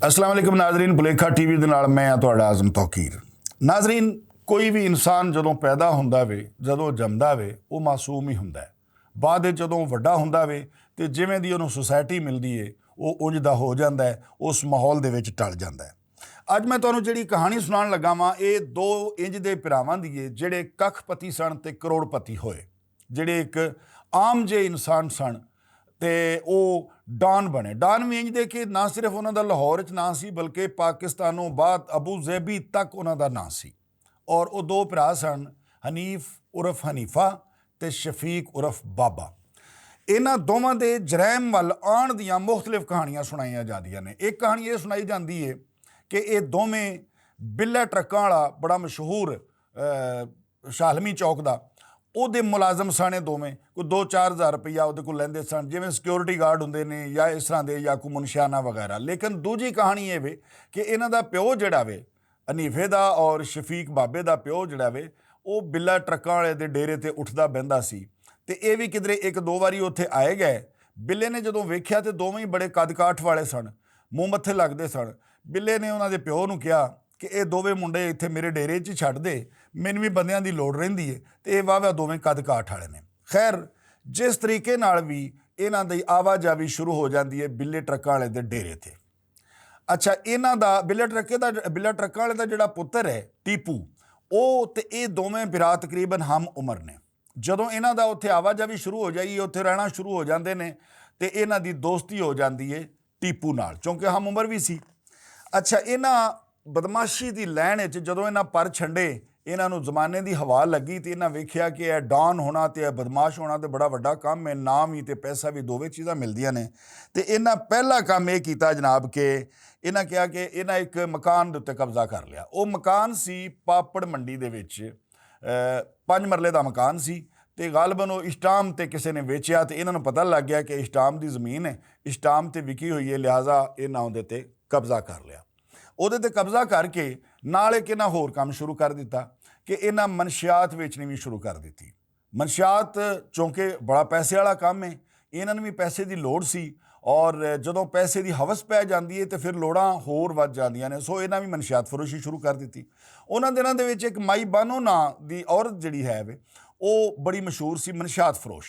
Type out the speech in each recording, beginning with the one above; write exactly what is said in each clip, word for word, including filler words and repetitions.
السلام علیکم ناظرین، بلیکھا ٹی وی دے نال میں ہاں تہاڈا اعظم توقیر۔ ناظرین، کوئی وی انسان جدوں پیدا ہوندا وے، جدوں جمدا وے، او معصوم ہی ہوندا ہے۔ بعد وچ جدوں وڈا ہوندا وے تے جویں دی اونوں سوسائٹی ملدی ہے، او انج دا ہو جاندا ہے، اس ماحول دے وچ ٹل جاندا ہے۔ اج میں تہانوں جڑی کہانی سنان لگا واں، اے دو انج دے بھراواں دی ہے جڑے ککھ پتی سن تے کروڑ پتی ہوئے۔ جڑے اک عام جے انسان سن تے او ڈان بنے۔ ڈان وی انج دے کہ نہ صرف انہاں دا لاہور وچ ناں سی، بلکہ پاکستانوں بعد ابو ظہبی تک انہاں دا ناں سی۔ اور او دو بھرا سن، حنیف عرف حنیفہ تے شفیق عرف بابا۔ انہاں دوواں دے جرائم ول آن دیاں مختلف کہانیاں سنائیاں جاندیاں نے۔ ایک کہانی یہ سنائی جاندی ہے کہ اے دوویں بلا ٹرکاں والا بڑا مشہور، اے، شالمی چوک دا، او دے ملازم سن اے دوویں، کوئی دو چار ہزار روپیہ او دے کول لیندے سن، جویں سیکیورٹی گارڈ ہوندے نے یا اس طرح دے یا کوئی منشیانہ وغیرہ۔ لیکن دوجی کہانی اے وے کہ انہاں دا پیو جڑا وے، حنیفے دا اور شفیق بابے دا پیو جڑا وے، او بلا ٹرکاں والے دے ڈیرے تے اٹھدا بہندا سی۔ تے اے وی کدرے ایک دو واری اوتھے آئے گئے۔ بلے نے جدوں ویکھیا تے دوویں ہی بڑے قد کاٹھ والے سن، منہ متھے لگدے سن۔ بلے نے انہاں دے پیو نوں کہیا کہ اے دوویں منڈے ایتھے میرے ڈیرے 'چ چھڈ دے، مینوں وی بندیاں دی لوڑ رہندی ہے۔ تے اے واہ واہ دوویں قد کاٹھ والے نے۔ خیر، جس طریقے نال وی انہاں دی آواجاوی شروع ہو جاندی ہے بلے ٹرکاں والے دے ڈیرے تے۔ اچھا، انہاں دا بلا ٹرکے دا، بلا ٹرکاں والے دا جڑا پتر ہے ٹیپو، او تے اے دوویں بھرا تقریباً ہم عمر نے۔ جدوں انہاں دا اوتھے آواجاوی شروع ہو جائی، اوتھے رہنا شروع ہو جاندے نے، تے انہاں دی دوستی ہو جاندی ہے ٹیپو نال، چونکہ ہم عمر وی سی۔ اچھا، انہاں بدمعاشی دی لین وچ جدوں انہاں پر چھنڈے، انہاں نوں زمانے دی ہوا لگی تے انہاں ویکھیا کہ اے ڈان ہونا تے اے بدمعاش ہونا تے بڑا وڈا کم ہے، نام وی تے پیسہ وی، دوویں چیزاں ملدیاں نے۔ تے انہاں پہلا کم اے کیتا جناب کہ انہاں کہیا کہ انہاں ایک مکان دے اُتے قبضہ کر لیا۔ او مکان سی پاپڑ منڈی دے وچ، اے، پنج مرلے دا مکان سی۔ تے غالباً او اسٹام تے کسے نے ویچیا تے انہاں نوں پتہ لگ گیا کہ اسٹام دی زمین ہے، اسٹام تے وکی ہوئی ہے، لہذا انہاں اوندے تے قبضہ کر لیا۔ اوندے تے قبضہ کر کے نال ایک انہاں ہور کم شروع کر دتا کہ انہاں منشیات ویچنی وی شروع کر دتی۔ منشیات، چونکہ بڑا پیسے والا کم ہے، انہاں نوں وی پیسے دی لوڑ سی، اور جدوں پیسے دی ہوس پے جاندی ہے تے پھر لوڑاں ہور ودھ جاندیاں نے۔ سو انہاں وی منشیات فروشی شروع کر دتی۔ انہاں دناں دے وچ ایک مائی بانو ناں دی عورت جڑی ہے وے، او بڑی مشہور سی منشیات فروش،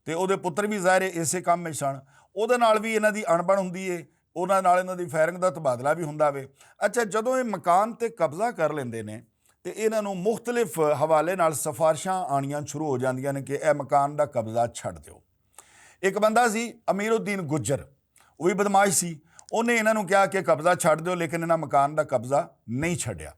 تے اودے پتر وی ظاہر ہے اسے کم وچ سن۔ اودے نال وی انہاں دی اݨ بݨ ہوندی ہے، انہاں نال انہاں دی فائرنگ دا تبادلہ وی ہوندا وے۔ اچھا، جدوں اے مکان تے قبضہ کر لیندے نے تے انہاں نوں مختلف حوالے نال سفارشاں آنیاں شروع ہو جاندیاں نے کہ اے مکان دا قبضہ چھڈ دیو۔ ایک بندہ سی امیر الدین گجر، وہ بھی بدمعاش سی۔ انہیں انہاں نوں کہا کہ قبضہ چھڈ دیو، لیکن انہاں مکان دا قبضہ نہیں چھڈیا۔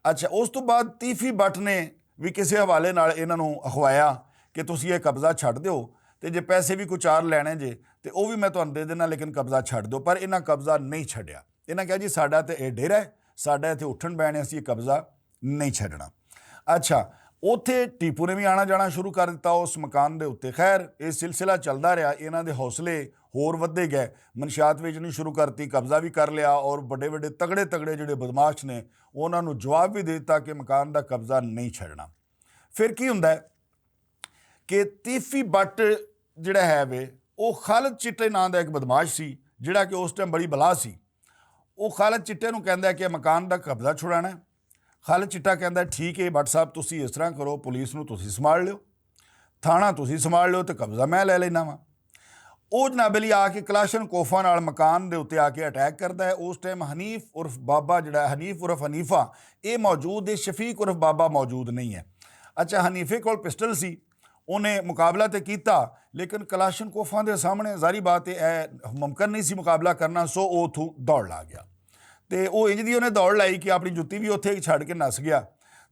اچھا، اس تو بعد تیفی بٹ نے بھی کسی حوالے نال انہاں نوں اخوایا کہ تسی یہ قبضہ چھڈ دیو، تے جے پیسے بھی کچھ چار لینے جے، تے او بھی میں تہانوں دے دینا، لیکن قبضہ چھڈ دیو۔ پر انہاں قبضہ نہیں چھڈیا۔ انہاں کہا، "جی، ساڈا تے اے ڈیرہ ہے، ساڈا اتھے اٹھن بہنے، اسی یہ قبضہ نہیں چھڈنا۔" اچھا، اوتھے ٹیپو نے بھی آنا جانا شروع کر دتا اس مکان دے اُتے۔ خیر، یہ سلسلہ چلدا رہیا، انہاں دے حوصلے ہور ودھے گئے، منشیات ویچنی شروع کرتی، قبضہ بھی کر لیا، اور بڑے بڑے تگڑے تگڑے جڑے بدمعاش نے، انہاں نوں جواب بھی دے دتا کہ مکان دا قبضہ نہیں چھڈنا۔ پھر کی ہوندا ہے کہ تیفی بٹ جڑا ہے وے، او خالد چٹے ناں دا ایک بدمعاش سی، جڑا کہ اس ٹائم بڑی بلا سی۔ او خالد چٹے نوں کہندا ہے کہ مکان دا قبضہ چھڑانا ہے۔ خالد چٹا کہندا ہے، "ٹھیک ہے بٹ صاحب، تسی اس طرح کرو، پولیس نوں تسی سنبھال لیو، تھانہ تسی سنبھال لیو تے قبضہ میں لے لینا وا۔" او جناب علی آ کے کلاشن کوفاں نال مکان دے اُتے آ کے اٹیک کردا ہے۔ اس ٹائم حنیف عرف بابا جڑا ہے، حنیف عرف حنیفہ، اے موجود ہے، شفیق عرف بابا موجود نہیں ہے۔ اچھا، حنیفے کول پسٹل سی، انہیں مقابلہ تے کیتا، لیکن کلاشن کوفاں دے سامنے ظاہری بات ہے، اے ممکن نہیں سی مقابلہ کرنا، سو او اتھوں دوڑ لا گیا۔ تے او انج دی انہیں دوڑ لائی کہ اپنی جُتی وی اوتھے ہی چھڈ کے نس گیا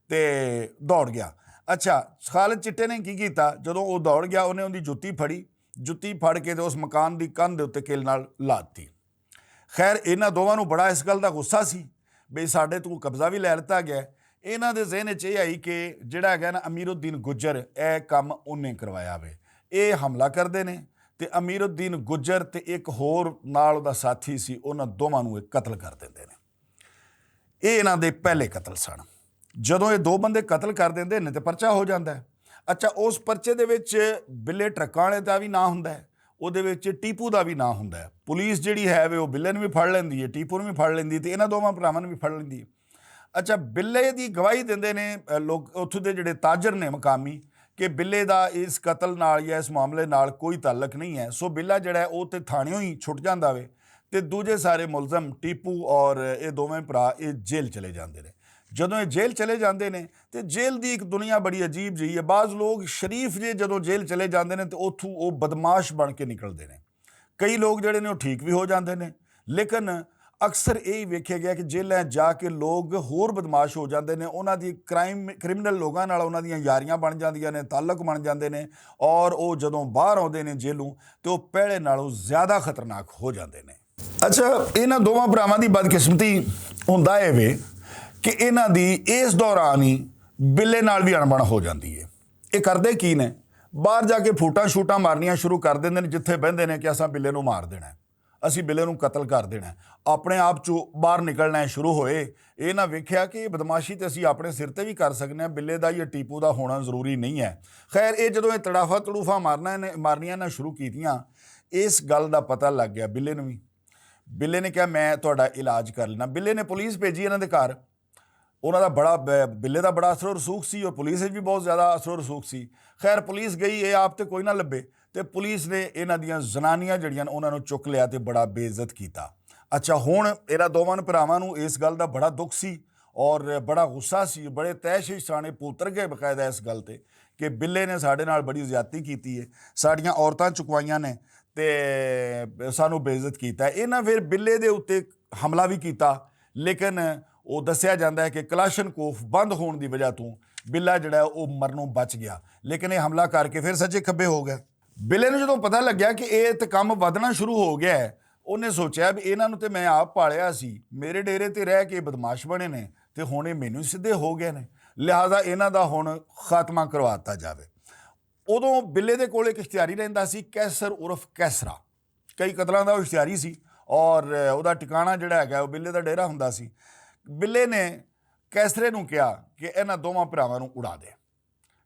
تے دوڑ گیا۔ اچھا، خالد چٹے نے کی کیتا؟ جدوں او دوڑ گیا، انہیں اوندی جُتی پھڑی، جُتی پھڑ کے تے اس مکان دی کندھ دے اُتے کل نال لا دتی۔ خیر، انہاں دوواں نوں بڑا اس گل دا غصہ سی بھئی ساڈے توں قبضہ وی لے لتا گیا ہے۔ انہاں دے ذہن وچ یہ آئی کہ جڑا ہے نا امیر الدین گجر، اے کم انہیں کروایا وے۔ اے حملہ کردے نے تے امیر الدین گجر تے ایک ہور نال دا ساتھی سی، انہاں دوواں نوں اے قتل کر دیندے نے۔ اے انہاں دے پہلے قتل سن۔ جدوں اے دو بندے قتل کر دیندے نے تے پرچہ ہو جاندا ہے۔ اچھا، اس پرچے دے وچ بلے ٹرکاں والے دا وی ناں ہوندا ہے، اوہدے وچ ٹیپو دا وی ناں ہوندا ہے۔ پولیس جیہڑی ہے وے او بلے نوں وی پھڑ لیندی ہے، ٹیپو نوں وی پھڑ لیندی ہے تے اناں دوواں پراواں نوں وی پھڑ لیندی ہے۔ اچھا، بلے دی گواہی دیندے نے لوگ، اتھوں دے جیہڑے تاجر نے مقامی، کہ بلے دا اس قتل نال یا اس معاملے نال کوئی تعلق نہیں ہے۔ سو بلا جیہڑا ہے او تے تھانیوں ہی چھٹ جاندا وے، تے دوجے سارے ملزم ٹیپو اور اے دوویں پرا اے جیل چلے جاندے نے۔ جدوں اے جیل چلے جاندے نے، تے جیل دی اک دنیا بڑی عجیب جئی ہے۔ بعض لوگ شریف جے جدوں جیل چلے جاندے نے تے اوتھوں او بدمعاش بن کے نکلدے نے۔ کئی لوگ جیہڑے نے او ٹھیک وی ہو جاندے نے، لیکن اکثر ایہہ ویکھیا گیا کہ جیلاں جا کے لوگ ہور بدمعاش ہو جاندے نے، اناں دی کرائم کرمنل لوگاں نال اناں دیاں یاریاں بن جاندیاں نے، تعلق بن جاندے نے، اور او جدوں باہر آندے نے جیلوں، تے او پہلے نالوں زیادہ خطرناک ہو جاندے نے۔ اچھا، اناں دوواں پراواں دی بدقسمتی ہوندا اے وے کہ اناں دی اس دوران ہی بلے نال وی اڑبن ہو جاندی اے۔ اے کردے کی نے؟ باہر جا کے پھوٹاں شوٹاں مارنیاں شروع کر دیندے نے، جتھے بہندے نے کہ اساں بلے نوں مار دینا ہے، اسی بلے نوں قتل کر دینا ہے۔ اپنے آپ چوں باہر نکلنا شروع ہوئے۔ اے نہ ویکھیا کہ اے بدمعاشی تے اسی اپنے سر تے وی کر سکنے ہیں، بلے دا یا ٹیپو دا ہونا ضروری نہیں ہے۔ خیر، اے جدوں اے تڑافا تڑوفا مارنا نے مارنیاں نہ شروع کیتیاں، اس گل دا پتہ لگ گیا بلے نوں وی۔ بلے نے کہا، میں تہاڈا علاج کر لینا۔ بلے نے پولیس بھیجی انہاں دے گھر۔ انہاں دا بڑا ب- بلے دا بڑا اثر و رسوخ سی اور پولیس وچ بھی بہت زیادہ اثر و رسوخ سی۔ خیر، پولیس گئی، اے آپ تے کوئی نہ لبے، تے پولیس نے انہاں دیاں زنانیاں جڑیاں نے انہاں نوں چک لیا تے بڑا بے عزت کیتا۔ اچھا، ہن انہاں دوواں بھراواں نوں اس گل دا بڑا دکھ سی اور بڑا غصہ سی، بڑے تیش سانے پوتر گئے باقاعدہ اس گل تے کہ بلے نے ساڈے نال بڑی زیادتی کیتی ہے، ساڈیاں عورتاں چکوائیاں نے تے سانوں بے عزت کیتا ہے۔ انہاں پھر بلے دے اُتے حملہ وی کیتا، لیکن او دسیا جاندا ہے کہ کلاشن کوف بند ہون دی وجہ توں بلا جڑا ہے او مرنوں بچ گیا، لیکن اے حملہ کر کے پھر سچے کھبے ہو گیا۔ بلے نوں جدوں پتہ لگیا کہ اے تے کم ودھنا شروع ہو گیا ہے، اونے سوچیا بھی انہاں نوں تے میں آپ پالیا سی، میرے ڈیرے تے رہ کے بدمعاش بنے نے تے ہن اے مینوں ہی سدھے ہو گئے نے، لہذا انہاں دا ہن خاتمہ کروا دتا جاوے۔ ادوں بلے دے کول اک اشتہاری رہندا سی، کیسر عرف کیسرا۔ کئی قتلاں دا اشتہاری سی اور اوہدا ٹکانا جڑا ہے او بلے دا ڈیرا ہوندا سی۔ بلے نے کیسرے نوں کہیا کہ انہاں دوواں بھراواں نوں اڑا دے۔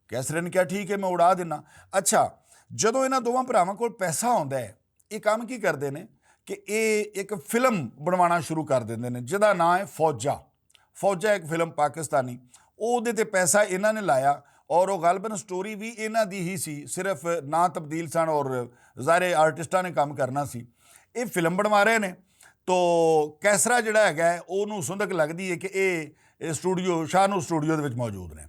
کیسرے نے کہیا، ٹھیک ہے، میں اڑا دینا۔ اچھا، جدوں انہاں دوواں بھراواں کول پیسہ ہوندا ہے، اے کم کی کردے نے کہ اے اک فلم بنوانا شروع کر دیندے نے جدا ناں ہے فوجا۔ فوجا اک فلم پاکستانی، اوہدے تے پیسہ انہاں نے لایا اور او غالبا سٹوری وی انہاں دی ہی سی، صرف ناں تبدیل سن اور ظاہر آرٹسٹاں نے کم کرنا سی۔ اے فلم بنوا رہے نے تو کیسرا جڑا ہے اوہنوں سندک لگدی ہے کہ اے سٹوڈیو شاہ نو سٹوڈیو دے وچ موجود نے۔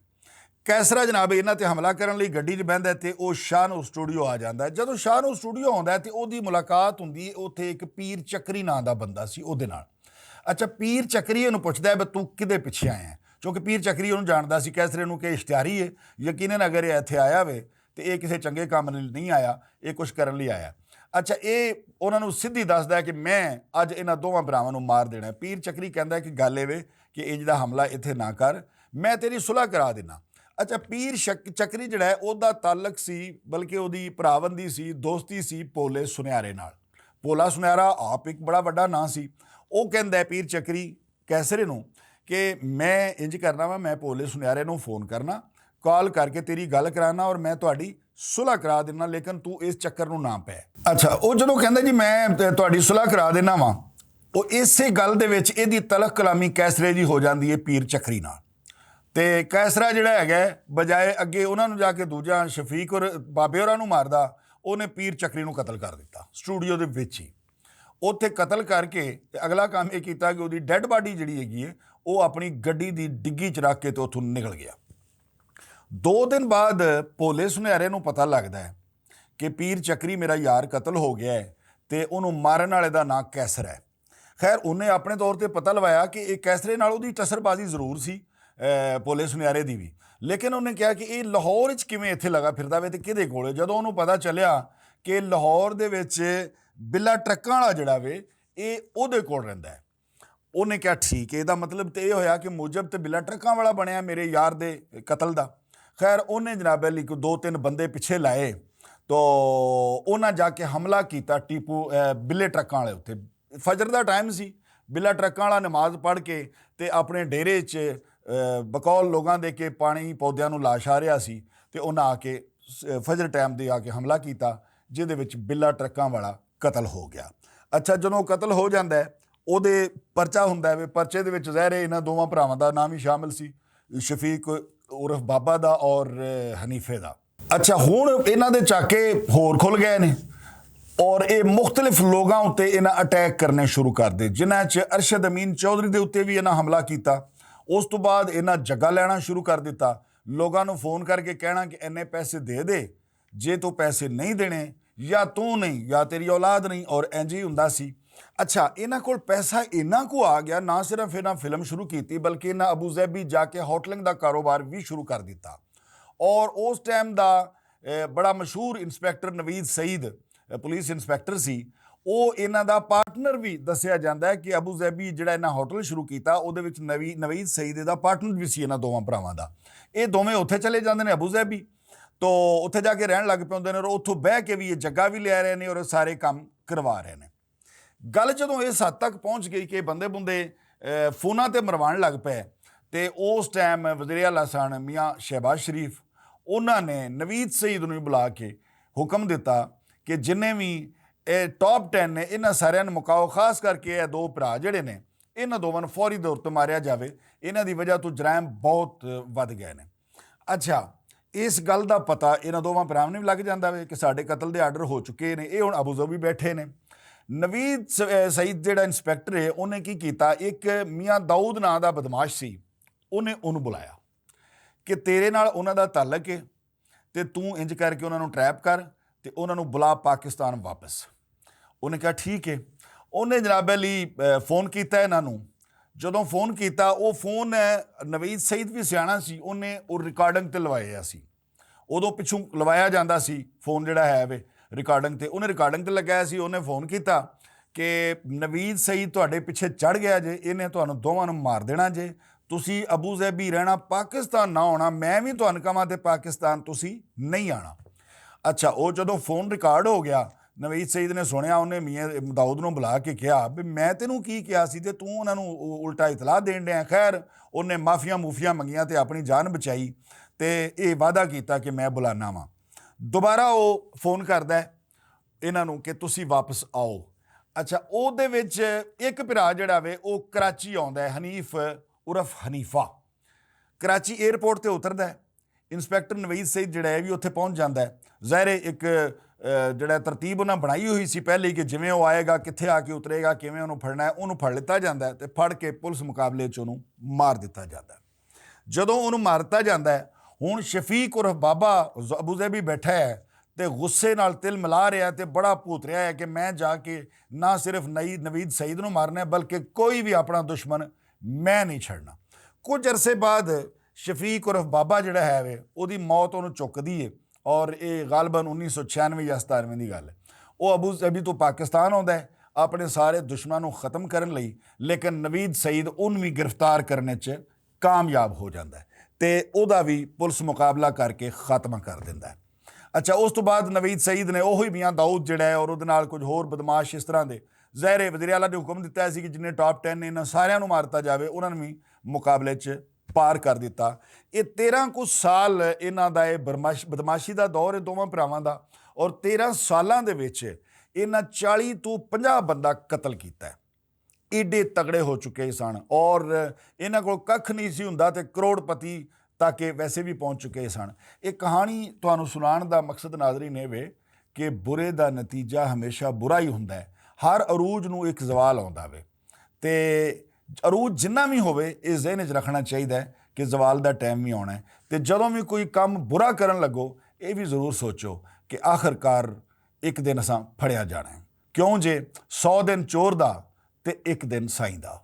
کیسرا جناب انہاں تے حملہ کرن لئی گڈی چ بہندا ہے تے او شاہ نو سٹوڈیو آ جاندا ہے۔ جدوں شاہ نو سٹوڈیو آندا ہے تے اوہدی ملاقات ہوندی ہے اوتھے اک پیر چکری ناں دا بندہ سی اوہدے نال۔ اچھا، پیر چکری انہوں پچھدا ہے بھئی توں کدے پچھے آیا ہے؟ کیونکہ پیر چکری انہوں جاندا سی کیسرے نوں کہ اشتہاری ہے، یقینا اگر ایتھے آیا ہوئے تے اے کسے چنگے کم لئی نہیں آیا، اے کچھ کرن لئی آیا۔ اچھا، اے انہاں نوں سدھی دسدا ہے کہ میں اج انہاں دوواں بھراواں نوں مار دینا ہے۔ پیر چکری کہندا ہے کہ گل ایوے کہ انج دا حملہ ایتھے نہ کر، میں تیری صلح کرا دینا۔ اچھا، پیر چکری جڑا ہے اوہدا تعلق سی، بلکہ اوہدی پراوندی سی، دوستی سی پولے سنیارے نال۔ پولا سنیارا آپ اک بڑا وڈا ناں سی۔ او کہندا ہے پیر چکری کیسرے نوں کہ میں انج کرنا وا، میں پولے سنیارے نوں فون کرنا، کال کر کے تیری گل کرانا اور میں تہاڈی صلح کرا دینا، لیکن توں اس چکر نوں نہ پے۔ اچھا، او جدوں کہندا جی میں تہاڈی صلح کرا دینا وا، او اسے گل دے وچ ایہدی تلخ کلامی کیسرے جی ہو جاندی ہے پیر چکری نال۔ تے کیسرا جڑا ہے بجائے اگے انہاں نوں جا کے دوجا شفیق اور بابے ہوراں نوں ماردا، اوہنے پیر چکری نوں قتل کر دتا سٹوڈیو دے وچ ہی۔ اوتھے قتل کر کے تے اگلا کم ایہہ کیتا کہ اوہدی ڈیڈ باڈی جڑی ہے او اپنی گڈی دی ڈگی چ رکھ کے تے اتھوں نکل گیا۔ دو دن بعد پولیس نوں ایرے نوں پتہ لگدا ہے کہ پیر چکری میرا یار قتل ہو گیا ہے، تے انہوں مارن آلے دا ناں کیسر ہے۔ خیر، انہیں اپنے طور تے پتہ لوایا کہ ایہہ کیسرے نال اوہدی ٹسر بازی ضرور سی پولیس نوں ایرے دی وی، لیکن انہیں کہا کہ ایہہ لاہور وچ کیویں اتھے لگا پھردا وے تے کدے کول ہے؟ جدوں انہوں پتہ چلیا کہ لاہور دے وچ بلا ٹرکاں والا جڑا وے، ایہہ اوہدے کول رہندا ہے۔ انہیں کہا ٹھیک ہے، ایہدا مطلب تے ایہہ ہویا کہ موجب تے بلا ٹرکاں والا بنیا میرے یار دے قتل دا۔ خیر، انہیں جناب علی کو دو تین بندے پچھے لائے تو انہاں جا کے حملہ کیتا ٹیپو بلے ٹرکاں والے اتھے۔ فجر دا ٹائم سی، بلا ٹرکاں والا نماز پڑھ کے تے اپنے ڈیرے چ بقول لوگاں دے کے پانی پودیاں نوں لاشا رہیا سی، تے انہاں آ کے فجر ٹائم دے آ کے حملہ کیتا۔ جس دے وچ بلا ٹرکاں والا قتل ہو گیا۔ اچھا، جدوں قتل ہو جاندا ہے، اوہدے پرچہ ہوندا ہے، پرچے دے وچ ظاہر ہے انہاں دوواں بھراواں دا ناں وی شامل سی، شفیق عرف بابا دا اور حنیفے دا۔ اچھا، ہن انہاں دے چاکے ہور کھل گئے نے اور ایہہ مختلف لوگاں اتے انہاں اٹیک کرنے شروع کر دے، جنہاں چ ارشد امین چوہدری دے اتے وی انہاں حملہ کیتا۔ اس توں بعد انہاں جگہ لینا شروع کر دتا، لوگاں نوں فون کر کے کہنا کہ انہیں پیسے دے دے، جے توں پیسے نہیں دینے، یا توں نہیں یا تیری اولاد نہیں، اور اینجی ہوندا سی۔ اچھا، انہاں کول پیسہ انہاں کو آ گیا، نہ صرف انہاں فلم شروع کیتی بلکہ انہاں ابو ظہبی جا کے ہوٹلنگ دا کاروبار وی شروع کر دتا۔ اور اس ٹائم دا بڑا مشہور انسپکٹر نوید سعید، پولیس انسپکٹر سی، او انہاں دا پارٹنر وی دسیا جاندا ہے کہ ابو ظہبی جڑا انہاں ہوٹل شروع کیتا، اوہدے وچ نوید سعید دا پارٹنر وی سی انہاں دوواں بھراواں دا۔ ایہہ دوویں اتھے چلے جاندے نے ابو ظہبی، تو اتھے جا کے رہن لگ پے ہوندے نے اور اتھوں بہہ کے وی ایہہ جگہ وی لے رہے نے اور سارے کم کروا رہے نے۔ گل جدوں اس حد تک پہنچ گئی کہ بندے بندے فوناں تے مروانے لگ پے، تے اس ٹائم وزیر اعلیٰ سن میاں شہباز شریف، انہاں نے نوید سعید نوں بلا کے حکم دتا کہ جنہیں وی ٹاپ ٹین نے، انہاں ساریاں نوں مکاؤ، خاص کر کے ایہہ دو بھرا جڑے نے، انہاں دوواں نوں فوری طور تے ماریا جاوے۔ انہاں دی وجہ توں جرائم بہت ودھ گئے نے۔ اچھا، اس گل دا پتا انہاں دوواں بھراواں نوں وی لگ جاندا وے کہ ساڈے قتل دے آرڈر ہو چکے نے، ایہہ ہن ابو ظہبی بیٹھے نے۔ نوید سعید جڑا انسپکٹر ہے، انہیں کی کیتا، ایک میاں داؤد ناں دا بدمعاش سی، انہیں انہوں بلایا کہ تیرے نال انہاں دا تعلق ہے، تے توں انج کر کے انہاں نوں ٹریپ کر تے انہاں نوں بلا پاکستان واپس۔ انہاں کہا ٹھیک ہے۔ انہاں جناب علی فون کیتا انہاں نوں۔ جدوں فون کیتا، او فون نوید سعید وی سیانا سی، انہاں او ریکارڈنگ تے لوایا سی۔ ادوں پچھوں لوایا جاندا سی فون جڑا ہے وے، ریکارڈنگ تے انہاں ریکارڈنگ تے لگایا سی۔ انہاں فون کیتا کہ نوید سعید تہاڈے پچھے چڑھ گیا جے، انہاں تہانوں دوواں نوں مار دینا جے۔ تسی ابو ظہبی رہنا، پاکستان نہ ہونا، میں وی تہانوں کہاں تے پاکستان تسی نہیں آنا۔ اچھا، او جدوں فون ریکارڈ ہو گیا، نوید سعید نے سنیا، انہیں میاں داؤد نوں بلا کے کہا بھی میں تینوں کی کہا سی تے توں انہاں نوں الٹا اطلاع دین ڈیا۔ خیر، انہیں معافیاں موفیاں منگیاں تے اپنی جان بچائی، تے ایہہ وعدہ کیتا کہ میں بلانا واں۔ دوبارہ او فون کردا ہے انہاں نوں کہ تسی واپس آؤ۔ اچھا، او دے وچ ایک بھرا جڑا وے او کراچی آندا ہے، حنیف عرف حنیفہ۔ کراچی ایئرپورٹ تے اتردا ہے۔ انسپکٹر نوید سعید جڑا ہے وی اتھے پہنچ جاندا ہے۔ ظاہر ہے ایک جڑا ترتیب انہاں بنائی ہوئی سی پہلے ہی کہ جویں او آئے گا، کتھے آ کے اترے گا، کیویں انہوں پھڑنا ہے، انہوں پھڑ لیتا جاندا ہے تے پھڑ کے پولیس مقابلے چ انہوں مار دیتا جاندا ہے۔ جدوں انہوں مار دیتا جاندا ہے، ہن شفیق عرف بابا ابو ظہبی بیٹھا ہے تے غصے نال تل ملا رہیا ہے تے بڑا پوت رہیا ہے کہ میں جا کے نہ صرف نوید سعید نوں مارنا ہے بلکہ کوئی وی اپنا دشمن میں نہیں چھڑنا۔ کچھ عرصے بعد شفیق عرف بابا جڑا ہے وے، اوہدی موت انہوں چکدی ہے، اور ایہہ غالبا انیس سو چھیانوے یا ستانوے دی گل ہے۔ او ابو ظہبی توں پاکستان آندا ہے اپنے سارے دشمناں نوں ختم کرن لئی، لیکن نوید سعید انہوں وی گرفتار کرنے چ کامیاب ہو جاندا ہے تے اوہدا وی پولیس مقابلہ کر کے خاتمہ کر دیندا ہے۔ اچھا، اس توں بعد نوید سعید نے اوہی میاں داؤد جڑا ہے اور اوہدے نال کچھ ہور بدمعاش اس طرح دے، ظاہر ہے وزیر اعلیٰ نے حکم دتا ہے سی کہ جنہیں ٹاپ ٹین نے انہاں ساریاں نوں مارتا جاوے، انہاں نوں وی مقابلے چ پار کر دتا۔ ایہہ تیرہ کچھ سال انہاں دا ایہہ بدمعاشی دا دور ہے دوواں بھراواں دا، اور تیرہ سالاں دے وچ انہاں چالی توں پنجاہ بندہ قتل کیتا ہے۔ ایڈے تگڑے ہو چکے سن اور انہاں کول ککھ نہیں سی ہوندا تے کروڑ پتی تاکہ ویسے وی پہنچ چکے سن۔ ایہہ کہانی تہانوں سنان دا مقصد ناظرین ایہہ وے کہ برے دا نتیجہ ہمیشہ برا ہی ہوندا ہے۔ ہر عروج نوں ایک زوال آندا وے، تے عروج جنہاں وی ہووے، ایہہ ذہن وچ رکھنا چاہیدا ہے کہ زوال دا ٹائم وی آنا ہے۔ تے جدوں وی کوئی کم برا کرن لگو، ایہہ وی ضرور سوچو کہ آخر کار ایک دن اساں پھڑیا جانا ہے۔ کیوں جے سو دن چور دا تے ایک دن سائیں دا۔